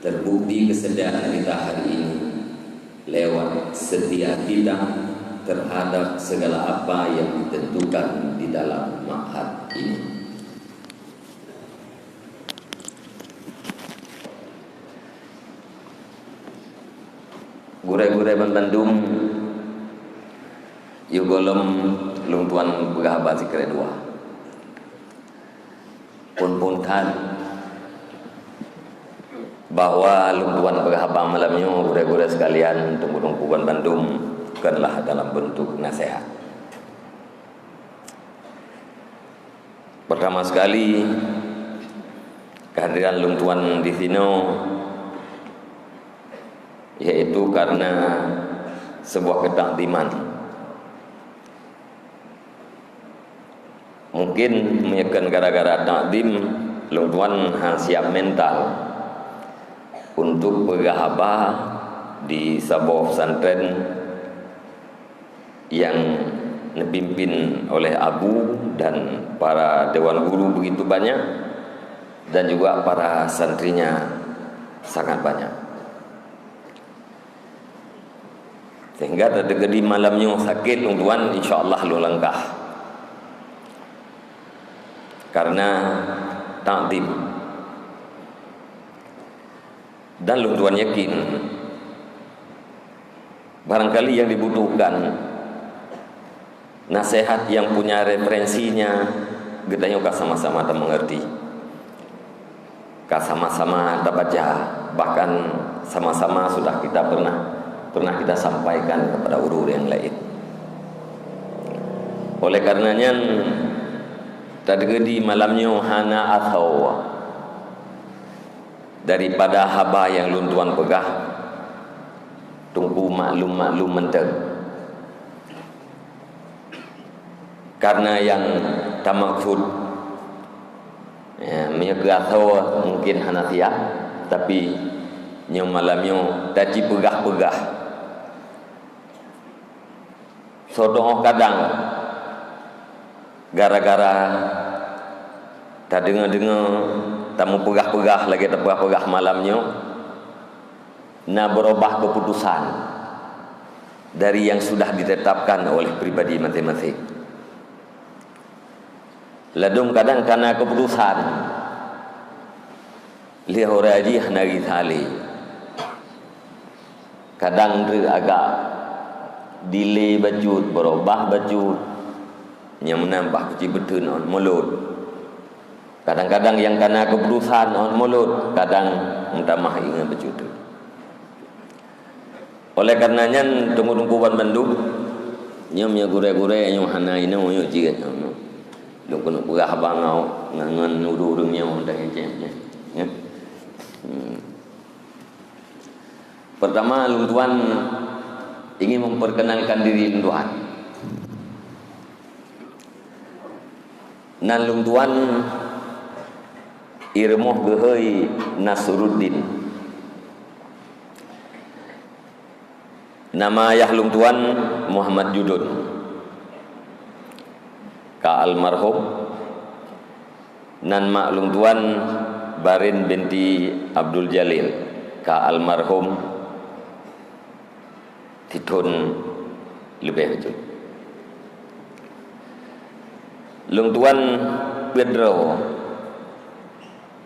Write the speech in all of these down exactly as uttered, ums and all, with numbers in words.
Terbukti kesediaan kita hari ini lewat setia kita terhadap segala apa yang ditentukan di dalam ma'had ini. Gurée-gurée bandum, yue gohlom lôn tuan peugah haba sikrek dua. Phon-phon that bahwa lôn tuan peugah haba malam nyoe, gurée-gurée sekalian, teungku-teungku bandum, bukanlah dalam bentuk nasihat. Pertama sekali, kehadiran lôn tuan di sinoe yaitu karena sebuah ketakdiman. Mungkin meunyoe kon gara-gara takdim, lôn tuan hana siap mental untuk peugah haba di saboh pesantren yang dipimpin oleh Abu dan para dewan guru begitu banyak, dan juga para santrinya sangat banyak. Sehingga teukeudi malam nyoe sakét lôn tuan, insya Allah lôn langkah. Karena takdim. Dan lôn tuan yakin, barangkali yang dibutuhkan nasihat yang punya referensinya, geutanyoe ka sama-sama tamengerti, ka sama-sama tabaca, bahkan sama-sama sudah kita pernah, pernah kita sampaikan kepada ureuëng yang lain. Oleh karena nyan, teukeudi malam nyoe hana asoe daripada haba nyang lôn tuan peugah, teungku maklum-maklum mantong. Karena nyang tamaksud, ya, meunyoe keu asoe mungkin hana siap, tapi nyoe malam nyoe tajipeugah-peugah. Soe teuh kadang gara-gara tadeungoe-deungoe, tamupeugah-peugah lagée tapeugah-peugah malam nyoe, na beurubah keuputusan dari nyang sudah ditetapkan oleh pribadi maséng-maséng. Ladôm kadang ka na keuputusan, lheueh uroe jih hana geusalé. Kadang treuk agak dilé bacut, beurubah bacut, nyang meunan bah kuci beuteun ôn mulot. Kadang-kadang nyang ka na keuputusan ôn mulot, kadang meutamah ingat bacut. Oleh karena nyan, teungku-teungku ban bandum, nyoe meunyoe gurée-gurée nyoe hana inoe, nyoe jeuet nyoe. Lôn keuneuk peugah haba ngon, ngon ureuëng nyoe dan cem nyan. Ya. Hmm. Pertama, lôn tuan ingin memperkenalkan diri lôn tuan. Nan lôn tuan i rumoh geuhôi Nasruddin. Nama ayah lôn tuan Muhammad Judun, ka almarhum. Nan mak lôn tuan Barin binti Abdul Jalil, ka almarhum sithon leubeh bacut. Lôn tuan peuet droe,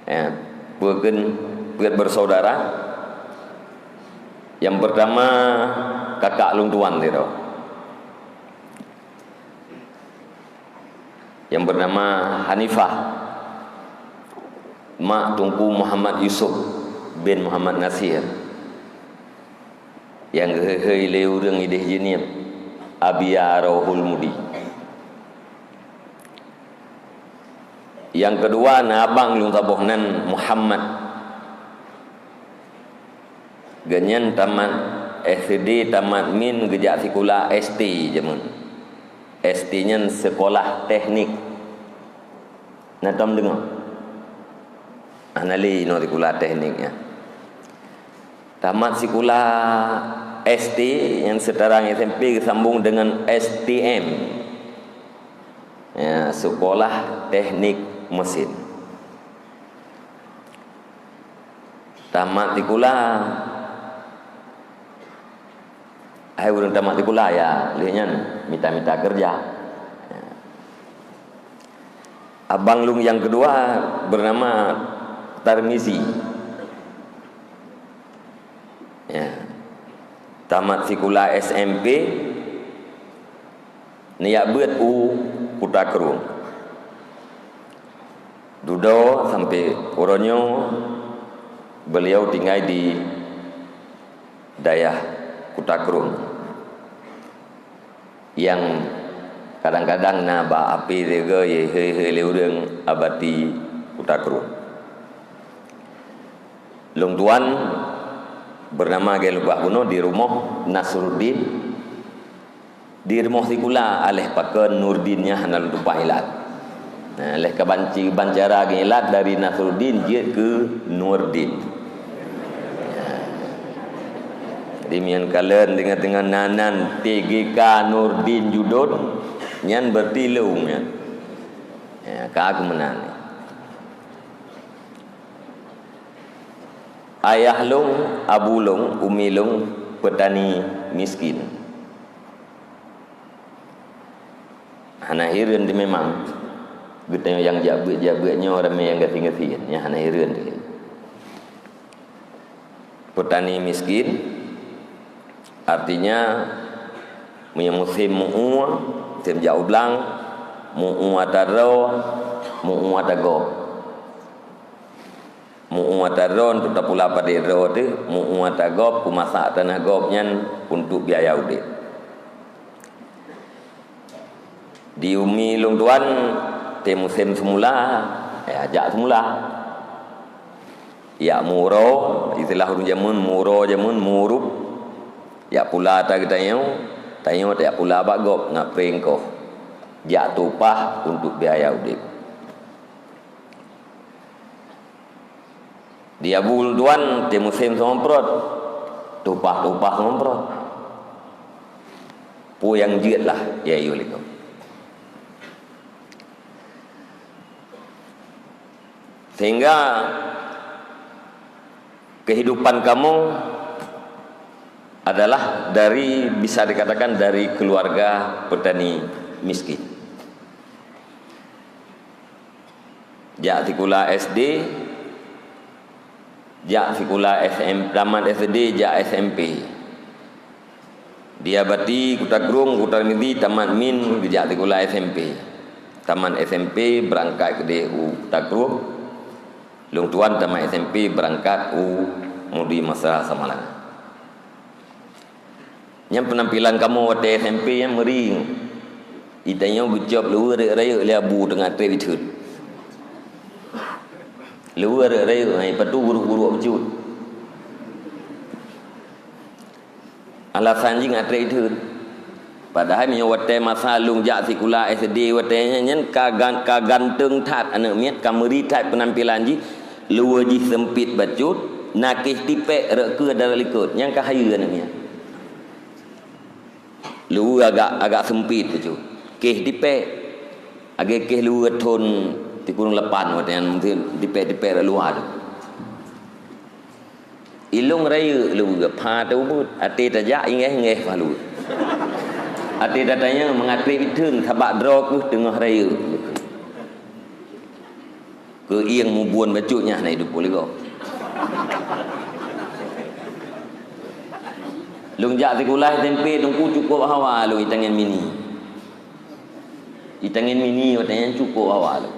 ya, peuet, peuet bersaudara. Nyang pertama, kakak lôn tuan sidroe. Nyang bernama Hanifah, mak Teungku Muhammad Yusuf bin Muhammad Nasir, nyang geuhôi-hôi lé ureuëng idéh Jeunieb, Abia Rohul Mudi. Nyang keudua na abang lôn saboh nan Muhammad. Geuhnyan tamat S D, tamat min geujak sikula S T jameun. S T nyan Sekolah Teknik. Na tom deungoe? Hana lé inoe sikula teknik nyan. Tamat sikula S T nyang seutara ngon S M P geusambong deungon S T M. Ya, Sekolah Teknik Mesin. Tamat sikula. Hai ureuëng tamat sikula, ya, lheueh nyan mita-mita keureuja. Ya. Abang lôn nyang keudua beunama Tarmizi. Ya. Tamat sikula S M P, neujak beuet u Kuta Krueng. Dudoe sampoe uroe nyoe beliau tinggai di dayah Kuta Krueng. Nyang kadang-kadang na bak api lé goe, ye, he, he, lé ureuëng Abati Kuta Krueng. Lôn tuan beunama lagée lôn peugah bunoe di rumoh Nasruddin. Di rumoh sikula aléh pakon Nurdin nyan hana lôn tupat ilat. Nah, lheueh ka banci bancara geuilat dari Nasruddin jeuet keu Nurdin. Nah. Jadi, meunyoe kalon deungon-deungon nan-nan T G K Nurdin Judon, nyan berarti lôn nyan. Ya, ka aku meunan. Ayah lôn, abu lôn, umi lôn, petani miskin. Hana hireuen teuh memang, geutanyoe nyang jak beuet-jak beuet nyoe ramé nyang gasien-gasien, nyan hana hireuen teuh. Petani miskin, artinya, meunyoe musém meu-ue, musém jak u blang, meu-ue ata droe, meu-ue ata gob. Meu-ue ata droe untuk tapula padé droe teuh, meu-ue ata gob, peumasak tanah gob nyan untuk biaya udép. Di umi lôn tuan, teuh musém seumula, ya, jak seumula. Jak meuuroe, istilah ureuëng jameun, meuuroe jameun, meurup. Jak pula ata geutanyoe, tanyoe jak pula bak gob, ngat preng koh. Jak tumpah untuk biaya udép. Di abu lôn tuan, teuh musém seumprot, tumpah-tumpah seumprot. Peue nyang jeuet lah, ya, yue likot. Sehingga kehidupan kamoe adalah dari, bisa dikatakan dari keluarga petani miskin. Jak sikula S D, jak sikula S M, tamat S D, jak S M P. Di Abati, Kuta Krueng, Kuta Midi, tamat min, geujak sikula S M P. Tamat S M P, beurangkat keudeh u Kuta Krueng. Lôn tuan tamat S M P, beurangkat u Mudi Mesra Samalanga. Nyan peunampilan kamoe watée S M P nyan meuri. Geutanyoe geucok luweue rayeuk-rayeuk lé abu teungoh treb itheut. Luweue rayeuk-rayeuk, hai, patu guruk-guruk bacut. Alasan jih ngat treb itheut. Padahai meunyoe watée masa lôn jak sikula S D watée nyan, nyan ka gan-, ka ganteng that aneuëk miet, ka meuri that peunampilan jih, luweue jih seumpit bacut, na kéh tipék rot keue dalam likot, nyan ka hayeue aneuëk miet. Luweue agak, agak seumpit bacut, kéh tipék, lagée kéh luweue thon sikureueng lapan watée nyan, mungken tipék-tipék rot luwa tu. Ilôn rayeuk luweue, pha teuh ubit, até tajak ingéh-ingéh pha luweue. Até tatanyong mangat treb itheun, sabab droe kheueh teungoh rayeuk. Keu ieng mubuon bacut nyan na idup lé gob. Lôn jak sikula S M P Teungku cukôp hawa lôn itangen mini. Itangen mini watée nyan cukôp hawa lôn.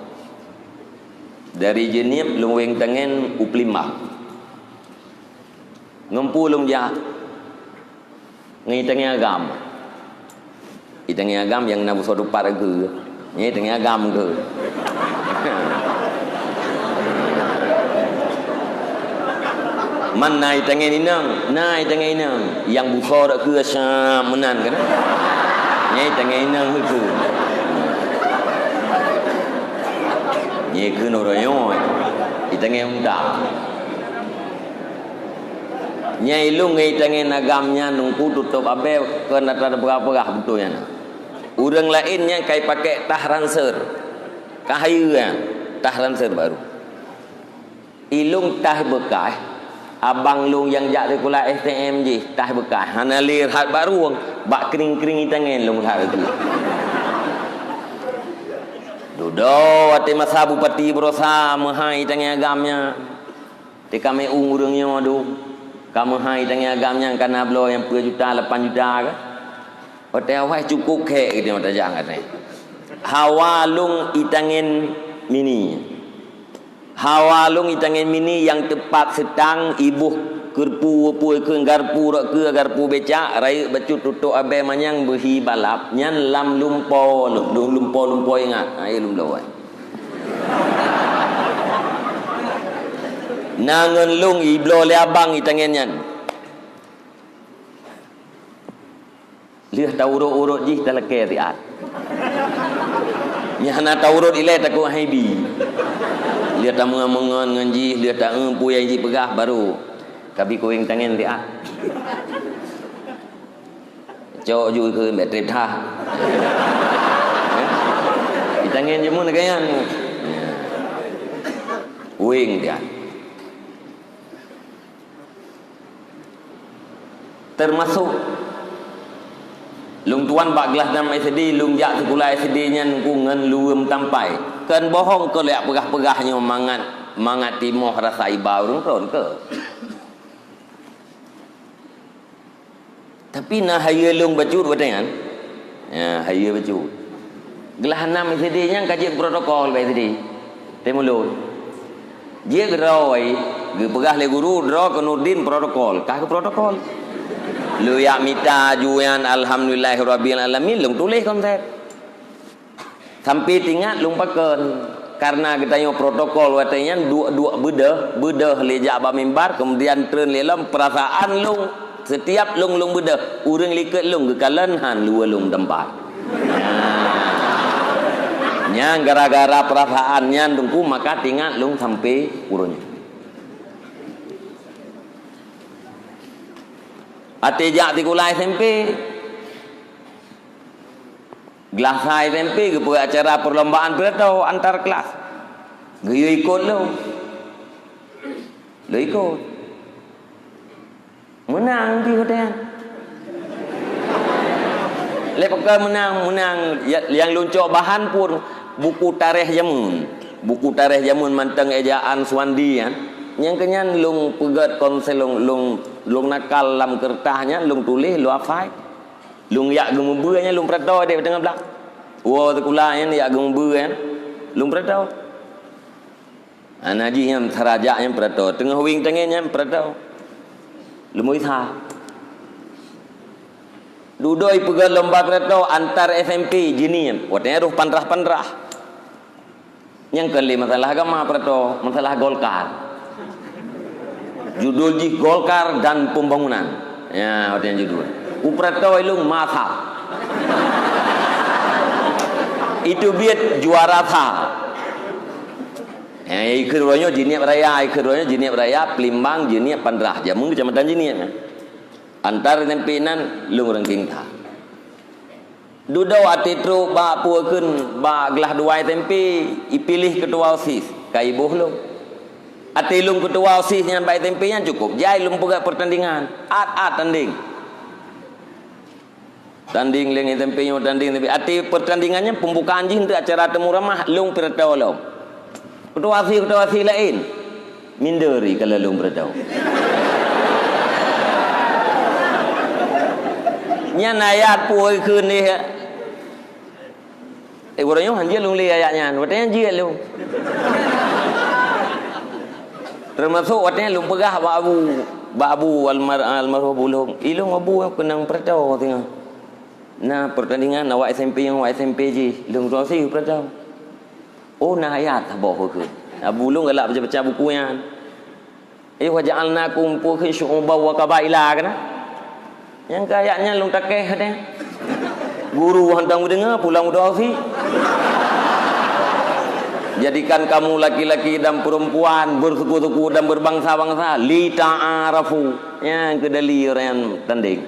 Dari Jeunieb lôn wéng tangen u Peulimbang. Ngon peue lôn jak? Ngon itangen agam. Itangen agam nyang na busoe tupat keue. Nyan itangen agam keue. Man na itangen inong, na itangen inong. Nyang busoe rot keue sa meunan kan. Nyan itangen inong keue. Nyan keue nurôh nyoe. Itangen unta. Nyan ilôn ngon itangen agam nyan Teungku tutôp abée, keunan tapeugah-peugah beutôi nyan. Ureuëng laén nyan ka ipakék tah ranseur. Ka hayeue nyan, tah ranseur barô. Ilôn tah beukah, Abang lôn nyang jak sikula S T M jih, tah beukah, hana lé rhat bak rueng, bak kring-kring itangen lôn rhat laju. Dudoe watèe masa bupati beurosa meuhai itangen agam nyan. Teuka meu'ueng ureueng nyoe dum, ka meuhai itangen agam nyan ka na bloe nyang peuet juta, lapan juta ka. Watèe awai cukôp khék geutanyoe tajak ngon nyan. Hawa lôn itangen mini. Hawa lôn itangen mini nyang teupat seutang iboh keureupu, peue kheun garpu rot keue, garpu becak, rayeuk bacut tutok abèe manyang beuhi balap, nyan lam lumpo, lôn lumpo-lumpo ingat. Ha, iya lôn bloe. Na ngon lôn ibloe lé abang itangen nyan. Lheueh taurot-urot jih talakèe siat. Nyang hana taurot ilèe takot haibi. Lheueh tameungon-meungon ngon jih, lheueh ta-eu peue nyang jipeugah baru kabi kueng tangen siat. Cok ju keu bèk trép that. Itangen jameun gaya nyan. Kueng siat. Teumasok lôn tuan bak glah nam S D, lôn jak sikula S D nyan ku ngon luweum tampai. Kon bohong keu lé peugah-peugah nyoe mangat, mangat timoh rasa iba ureueng kon keu. Tapi na hayeue lôn bacut watèe nyan. Ya, hayeue bacut. Glah nam S D nyan ka jeuet protokol bak S D. Teuh mulod. Jeuet keudroe, geupeugah lé guru, "Droe keu Nurdin protokol." Ka keu protokol. Lôn jak mita aju nyan, alhamdulillahirabbil alamin, lôn tuléh konsep. Sampai tingat lôn pakon. Karena geutanyoe protokol watèe nyan duek-duek beudôh, beudôh lé jak bak mimbar, kemudian treun lé lom, peurasaan lôn, setiap lôn, lôn beudôh, ureueng likot lôn geukalon han luweue lôn tampai. Nyan gara-gara peurasaan nyan teungku maka tingat lôn sampai uroe nyoe. Watèe jak sikula S M P, glah sa S M P geupeu acara perlombaan pidato antar kelas. Geuyue ikot lôn. Lôn ikot. Meunang pih watèe nyan. Lé pakon meunang, meunang ya-, nyang lôn cok bahan pun buku tarikh jameun. Buku tarikh jameun mantong ejaan Suwandi nyan. Nyang keu nyan lôn peugèt konsep lôn, lôn, lôn nakal lam keureutah nyan, lôn tuléh, lôn hafai. Lôn jak geumeubeue nyan lôn peuratoe dek teungoh blang. Woe sikula nyan jak geumeubeue nyan lôn peuratoe. Hana jih nyan sarajak nyan peuratoe, teungoh wieng tangen nyan peuratoe. Leumo isa. Dudoe peugah lomba peuratoe antar S M P jih nyan. Watèe nyan roh pandrah-pandrah. Nyang keu lhèe masalah agama peuratoe, masalah Golkar. Judul jih Golkar dan Pembangunan. Ya, watèe nyan judul. Ku peuratoe ilôn masa. Itu biet juara sa. Ya, ikheun uroe nyoe Jeunieb Raya, ikheun uroe nyoe Jeunieb Raya, Pelimbang, Jeunieb, Pandrah. Jameun keucamatan Jeunieb. Antar S M P nan lôn ranking sa. Dudoe watèe trok bak peue kheun bak glah dua S M P, ipiléh keutua OSIS, ka iboh lôn. Watèe lôn keutua OSIS nyan bak S M P nyan cukôp jai lôn peugah peurtandingan. At-at tandeng. Tandeng lé S M P nyoe tandeng, tapi watèe peurtandingan nyan pembukaan jih untuk acara temu ramah lôn peuratoe lom. Keutua OSIS, keutua OSIS laén. Minder i ka lôn peuratoe. Nyan ayat peue kheun lé. Eh, uroe nyoe han jeuet lôn lé ayat nyan. Watèe nyan jeuet lôn. Teumasok watèe nyan lôn peugah bak Abu, bak Abu almar-, almarhum Abu lôn. Ilôn Abu keunong peuratoe singoh. Na peurtandingan awak S M P ngon awak S M P jih. Lôn keutua OSIS peuratoe. Oh, na ayat saboh kheun. Abu lôn galak baca-baca buku nyan. "Eh, wa ja'alnakum," peue kheun, "syu'uban wa qabaila," kana? Nyang keu ayat nyan lôn takeh deh. Guru hantom geudeungoe, pulang udah si. "Jadikan kamu laki-laki dan perempuan, bersuku-suku dan berbangsa-bangsa, li ta'arafu." Nyang keu dali ureueng nyan tandeng.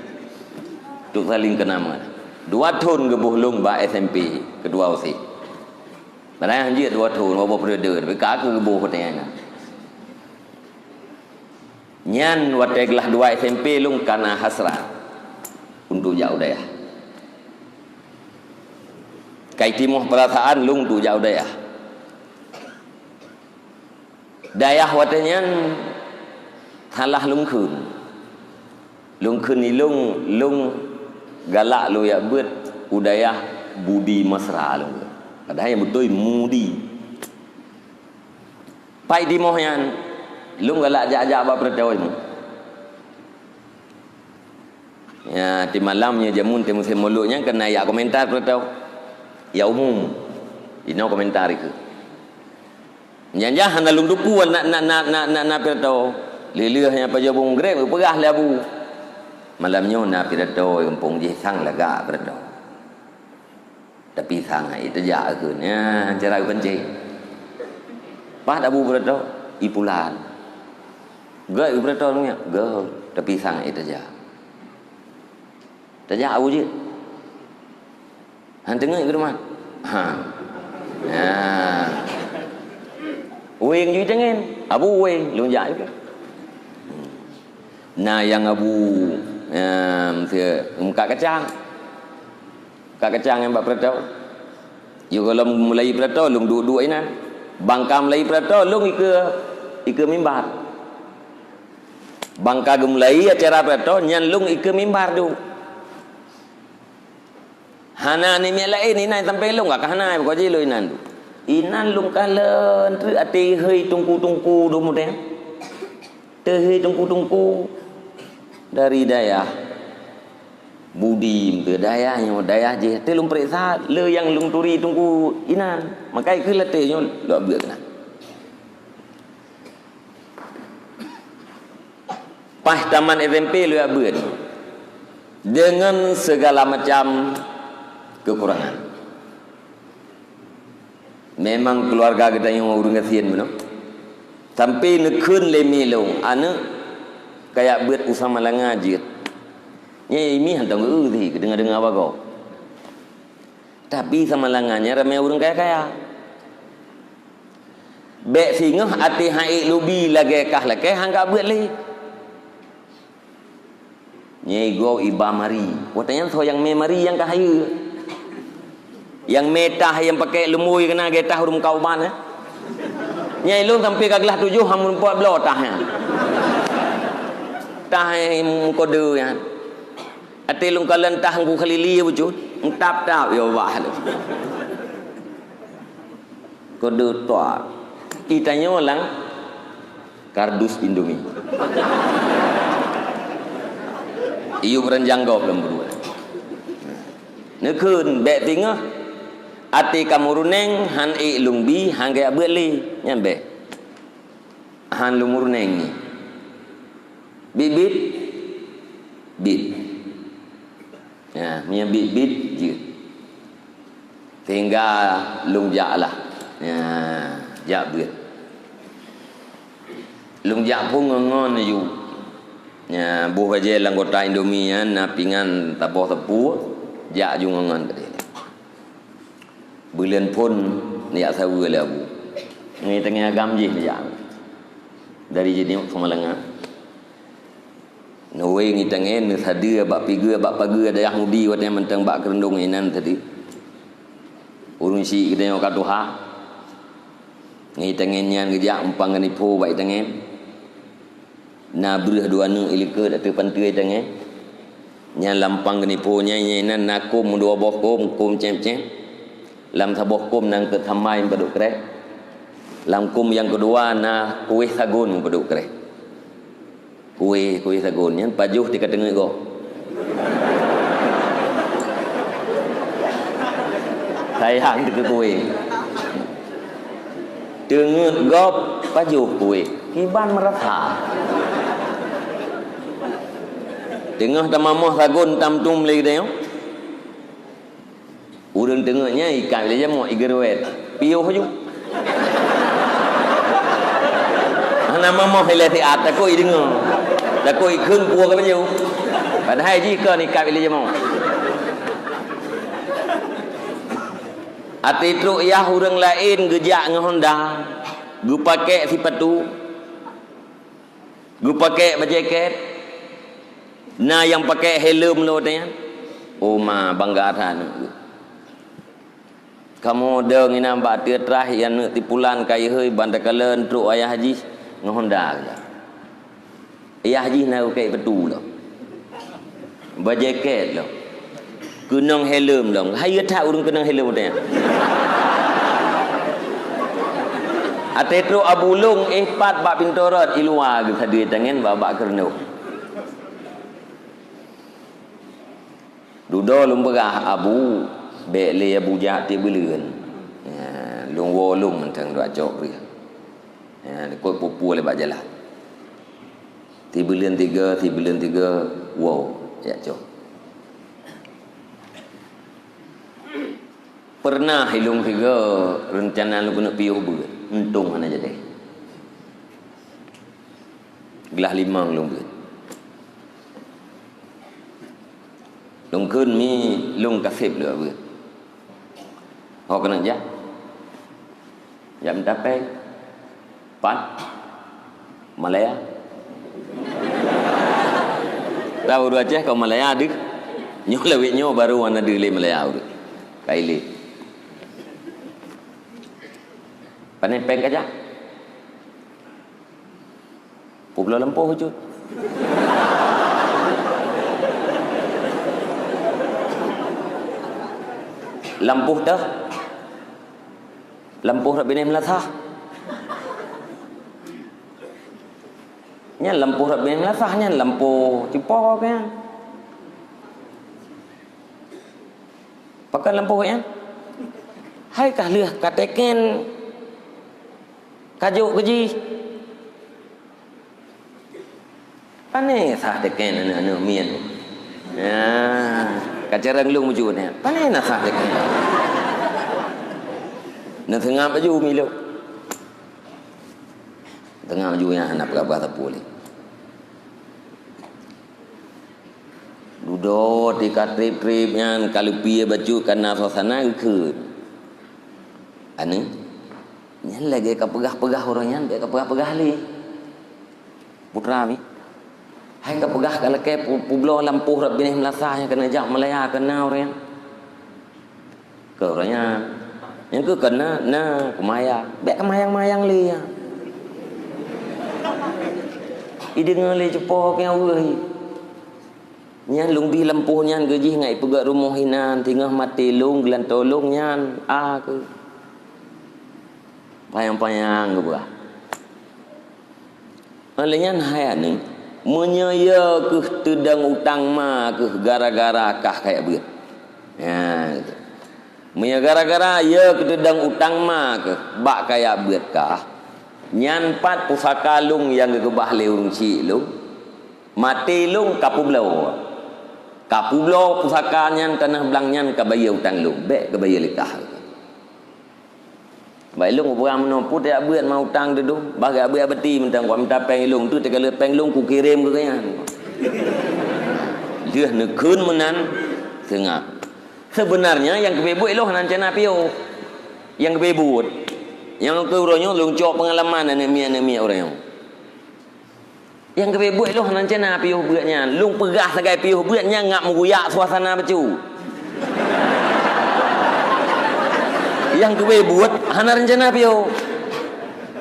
Untuk saling kenal. Dua thon geuboh lôn bak S M P, keutua OSIS. Padahai han jeuet dua thon, dua boh periode, tapi ka keu geuboh watèe nyan. Nyan watée glah dua S M P lôn kana hasrat untuk jak u dayah. Kai timoh peurasaan lôn untuk jak u dayah. Dayah watée nyan salah lôn kheun. Lôn kheun ilôn, lôn galak lôn jak beuet u dayah Budi Mesra lôn kheun. Padahai nyang beutôi Mudi. Pai timoh nyan, lôn galak jak-jak bak peuratoe nyoe. Ya, di malam nyoe jameun di musém mulod nyan keuneuk jak komentar peuratoe. Ya umum. Inoe komentar ikeu. Nyan jah hana lôn tupu na, na, na, na, na, na pidato. Lheueh-lheueh nyan pajoh bông grek, geupeugah lé Abu, "Malam nyoe na pidato gampông jih sang lagak pidato. Tapi sang ék tajak," kheun. Nyan cara geupancing. Pat Abu pidato, "I pulan. Göt pidato nyan, göt. Tapi sang ék tajak." Tajak Abu jeuet. Han teungeut keu teuma. Ha. Nah. Weng jui tengen. Abu weng, lôn jak juga. Na nyang Abu, em, se-, meukat kacang. Meukat kacang nyang bak peuratoe. Yôh gohlom mulai peuratoe, lôn duek-duek inan. Bangka mulai peuratoe, lôn ikeue, ikeue mimbar. Bangka geumulai acara peuratoe, nyan lôn ikeue mimbar duek. Hana namiet laén inan sampoe lôn ka hana, pokok jih lôn inan tu. Inan lôn kalon treuk até hei tungku-tungku dum udeh. Teuhei tungku-tungku dari dayah Budi, ke dayah nyoe, dayah jih. Até lôn peuriksa, le nyang lôn turi tungku inan. Makai keu laté nyoe lôn beuet keunan. Paih tamat S M P lôn jak beuet deungon segala macam kekurangan. Memang keuluarga geutanyoe ureuëng gasien bunoe. Sampai neukheun lé mi lôn, "Aneuëk, kajak beuet u Samalanga jeuet." Nyan mi hantom geu-eu sih, keudeungoe-deungoe bagoe. Tapi Samalanga nyan ramé ureuëng kaya-kaya. Bék singoh até han ék lubi lagée kah lakée han ka beuet lé. Nyan igoe iba mari. Watée nyan soe nyang mé mari nyang ka hayeue. Nyang mé tah nyang pakai leumui keunan lagée tah ureuëng kau ban, eh. Nyan ilôn sampai ka glah tujoh han meurumpok bloe tah nyan. Tah nyang meukodeu nyan. Até lôn kalon tah Teungku Khalili bucut, meutab-tab, ya Allah. Kode toa. Itanyoe lam kardus Indomie. Iyup ranjang gob lom beudua. Neukheun bék singoh até kamoe runéng han ék lôn bi han kajak beuet lé. Nyan bék. Han lôn meurunéng nyoe. Bit-bit. Bit. Ya, meunyoe bit-bit jeuet. Sehingga lôn jak lah. Ya, jak beuet. Lôn jak phôn ngon-ngon laju. Ya, boh bajée lam kotak Indomie nyan na pingan saboh teupue, jak ju ngon-ngon tadi. Buleuen phôn neujak saweue lé Abu. Ngon tangieng agam jih neujak. Dari Jeunieb Samalanga. Neuweng itangen neusadeue bak pigeue bak pageue dayah Mudi watée mantong bak keureudueng inan tadi. Ureuëng syiek geutanyoe ka tuha. Ngon itangen nyan geujak umpang geunipo bak itangen. Na breueh dua neuk ilikeue ateueh panteue itangen. Nyan lam umpang geunipo nyan, nyan inan na kôm dua boh kôm, kôm cém-cém. Lam saboh kôm na eungkôt samai meupadub kréh. Lam kôm nyang keudua na kueh sagon meupadub kréh. Kueh, kueh sagon nyan pajoh teuka teungeut gob. Sayang teuka kueh. Teungeut gob pajoh kueh. Kiban meurasa. Teungoh tamamoh sagon tam tum lé geutanyoe. Ureuëng teungeut nyan ikat lé jamok, igeuruet. Piôh ju. Hana mamoh ilée siat, takot ideungoe. Takot ikheun peue ka baju. Padahai jih kon ikat lé jamok. Até trok yah ureuëng laén geujak ngon honda, geupakek sipatu. Geupakèk bajèe kèt. Na nyang pakèk helm lom watèe nyan. Oh ma, bangga that aneuk geuh. Kamoe dong inan bak ateueh trah, aneuk tipulan ka ihôi ban takalon trok ayah jih ngon honda geuh. Ayah jih na geupakèk peutu lom. Bajèe kèt lom. Keunong helm lom. Hayeue that ureueng keunong helm watèe nyan. Watèe trok Abu Long, eh, pat bak pintoe rot, i luwa geuh sadeue tangen bak, bak keureunong. Dudoe lôn peugah, "Abu, bèk lé Abu jak tiep buleuen. Ya, lôn woe lôn mantong jak cok beureue. Ya, likot peue-peue lé bak jalan. Tiep buleuen tiga, tiep buleuen tiga, woe jak cok." Pernah ilôn tiga reuncana lôn keuneuk piôh beuet, untông hana jadi. Glah limong lôn beuet. Lôn kheun mi lôn kaseb lé beuet. Ho keuneuk jak? Jak mita péng. Pat? Malaya. Tahu ureueng Aceh kon Malaya deuh. Nyoe lawét nyoe baru hana deuh lé Malaya ureueng. Ka ilé. Pane péng kajak? Peubloe lampôh cut. Lampôh teuh. Lampôh rot binéh meulasah. Nyan lampôh rot binéh meulasah, nyan lampôh cupo keu nyan. Pakon lampôh nyan? Hai kah lheueh ka teken, ka jok keu jih. Pane sah teken aneuk-aneuk miet? Ya, ka carông lôn meucue nyan. Pane na sah teken? Neuseungab laju mi lôn. Teungoh laju nyan hana peugah-peugah sapeue lé. Dudoe tika treb-treb nyan ka leupie bacut kana suasana geukheun. Aneuk, nyan lagèe ka peugah-peugah uroe nyan, bèk ka peugah-peugah lé. Putra mi, hai ka peugah ka lakèe pu-, peubloe lampôh rot binéh meulasah nyang keuneuk jak Malaya keu na uroe nyan. Keu uroe nyan. Nyang keu keu na, na, keumayang. Bèk keumayang-mayang lé nyan. Ideungoe lé cupo keu nyang weueh. Nyan lôn bri lampôh nyan keu jih ngat ipeugèt rumoh inan, teungoh maté lôn, geulantoe lôn nyan, a keuh. Panyang-panyang geupeugah. Óh lheueh nyan hai aneuk, meunyoe yö keuh teudong utang ma keuh gara-gara kah kajak beuet. Nyan. Meunyoe gara-gara yö keuh teudong utang ma keuh bak kajak beuet kah, nyan pat pusaka lôn nyang geukeubah lé ureueng chik lôn, maté lôn ka peubloe. Ka peubloe pusaka nyan, tanoh blang nyan ka bayeue utang lôn, bèk geubayeue lé kah. Bak ilôn ubeurang meunoe pue tajak beuet ma utang dudoe, bah geujak beuet bati mantong, kuminta péng ilôn teuk teuka lheueh péng lôn kukirém keu gobnyan. Lheueh neukheun meunan, seungab. Seubeunarnya nyang geubri buet ilôn hana reuncana piôh. Nyang geubri buet, nyang keu uroe nyoe lôn cok peungalaman aneuk miet-aneuk miet uroe nyoe. Nyang geubri buet lôn hana reuncana piôh beuet nyan. Lôn peugah sagai piôh beuet nyan ngat meuguyak suasana bacut. Nyang geubri buet hana reuncana piôh.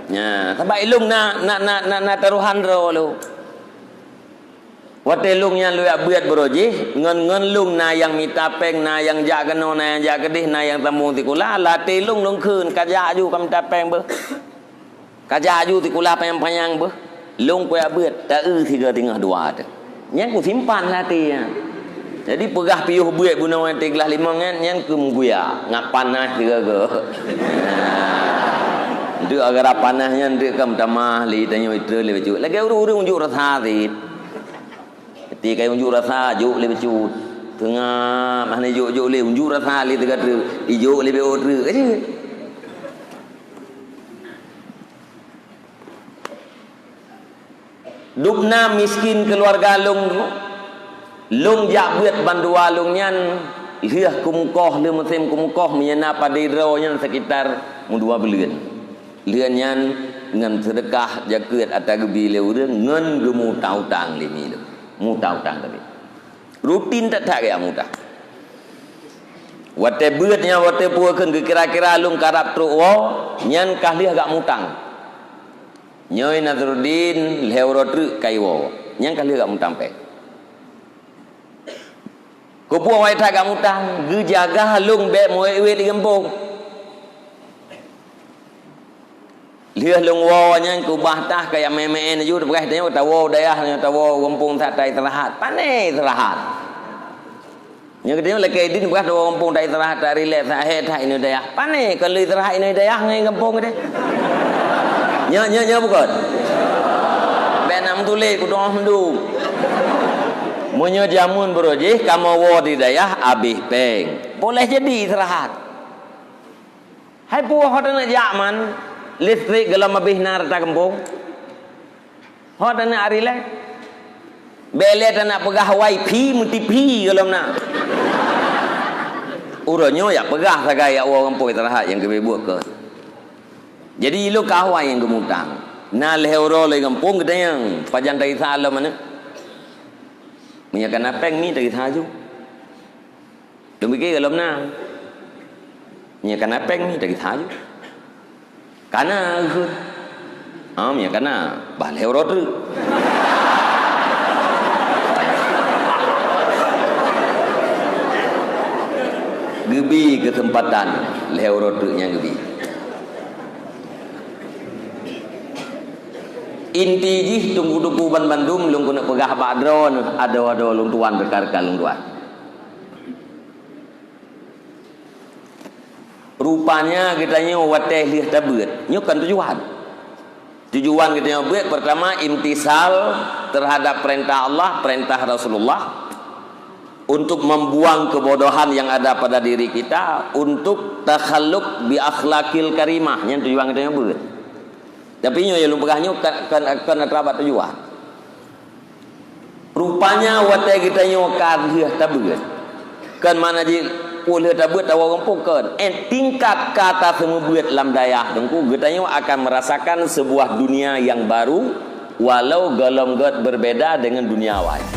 Nya, sabab ilôn na, na, na, na, na tarohan droe lôn. Watèe lôn nyan lôn jak beuet baroe jih, ngon, ngon lôn na nyang mita péng, na nyang jak keunoe, na nyang jak keudeh, na nyang sambông sikula, lam até lôn lôn kheun, kajak aju kamita péng beuh. Kajak aju sikula panyang-panyang beuh, lôn kujak beuet, ta-eu sigoe teungoh dua teuh. Nyan kusimpan lam até nyan. Jadi peugah piôh beuet bunoe watèe glah limong nyan, nyan keu meuguyak, ngat panas sigoe-goe. Nah, deuek gara panas nyan deuek ka meutamah lé tanyoe itrön lé bacut. Lagèe ureueng-ureueng unjuk rasa cit. Ti ka unjuk rasa jok lé bacut. Teungoh hana jok-jok lé unjuk rasa lé teuka treuk, ijok lé B O treuk. Ka jeuet. Dubna miskin keuluwarga lôn, lôn jak beuet bandua lôn nyan, lheueh keumeukoh, lheueh musém keumeukoh, meunyoe na padé droe nyan sekitar meudua buleuen. Lheueh nyan, ngon seudeukah, jakeuet ata geubi lé ureuëng, ngon geumutang-utang lé mi lom. Mutang-utang tapi. Rutin that-that gaya mutang. Watée beuet nyan, watée peue kheun geukira-kira lôn karab trok woe, nyan ka lheueh gak mutang. Nyoe Nazruddin lhée uroe treuk ka iwoe, nyan ka lheueh gak mutang péng. Keupeue awai that gak mutang, geujaga lôn bék meuwét-wét di gampông. Lheueh lôn woe nyan keubah tah kaya mé-mé laju, peugah tanyoe tawoe dayah, nyoe tawoe gampông that ta istirahat. Pane istirahat. Nyoe geutanyoe lakée idin peugah tawoe gampông ta istirahat, ta rilek, ta hé that inoe dayah. Pane kon lôn istirahat inoe dayah ngon gampông teuh. Nyoe, nyoe, nyoe bukon. Bék na meutuléh kudong mendung. Meunyoe jameun beurojih kamoe woe di dayah abéh péng. Boleh jadi istirahat. Hai peue ho taneuk jak man, listrik golom abéh na rata gampông. Ho taneuk ari lé. Bék lé taneuk peugah wifi, meuti pi golom na. Uroe nyoe yak peugah sagai yak woe gampông istirahat nyang keubiet buet keu. Jadi ilok ka awai nyang geumutang. Na lhée uroe lé gampông geutanyong, pajan tagisa lom aneuk. Meunyoe ka na péng mi tagisa ju. Lôn pike golom na. Nyoe kana péng mi tagisa ju. Kana kheun. Ah, nyoe kana bah lhée uroe treuk. Geubi keuseumpatan lhée uroe treuk nyang geubi. Inti jih teungku-teungku banmandum lôn keuneuk peugah bak droeneuh adoe-adoe lôn tuan, rekan-rekan lôn tuan. Rupanya geutanyoe watée lheueh tabeuet, nyoe kon tujuan. Tujuan geutanyoe beuet, pertama, imtisal terhadap perintah Allah, perintah Rasulullah, untuk membuang kebodohan yang ada pada diri kita, untuk takhalluk bi akhlakil karimah, nyan tujuan geutanyoe beuet. Tapi nyoe nyang lôn peugah nyoe kon, kon, kon atra bak tujuan. Rupanya watée geutanyoe ka lheueh tabeuet. Kon makna jih, oh, lheueh tabeuet tawoe gampông, kon. Eh, tingkat ka taseumeubeuet lam dayah teungku, geutanyoe akan merasakan sebuah dunia yang baru, walau golom gét berbeda dengan dunia awai.